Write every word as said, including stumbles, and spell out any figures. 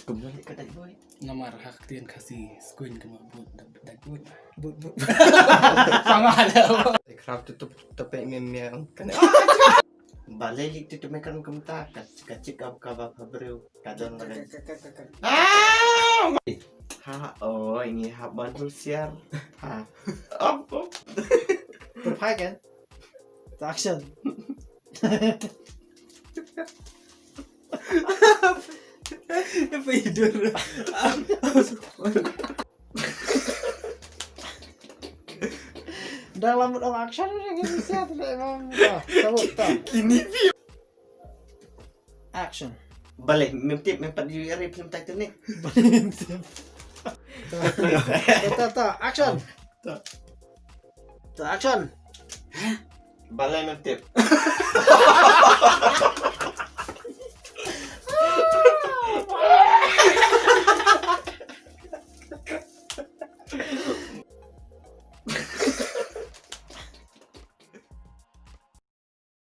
Kumno leh ka dait boy? Namar ha ka ktien Khasi skuin ka mut bud, dait bud. Bud bud. Sama ada. Te khrap tu tu tu pe mem mem. Balei leh tu tu me kan kumta ka ka chik ab ka ba pha breu ka don la. Ha, oh, ini ha ban tu siar. Ha. Op op. Berpagan. Action. Apa hidur? Dah lama dong action udah gitu siap deh emang. Tahu tak? Kini pi. Action. Balei mem tip mem pat yu ri film Titanic. Ta ta ta action. Ta action. Balei mem tip.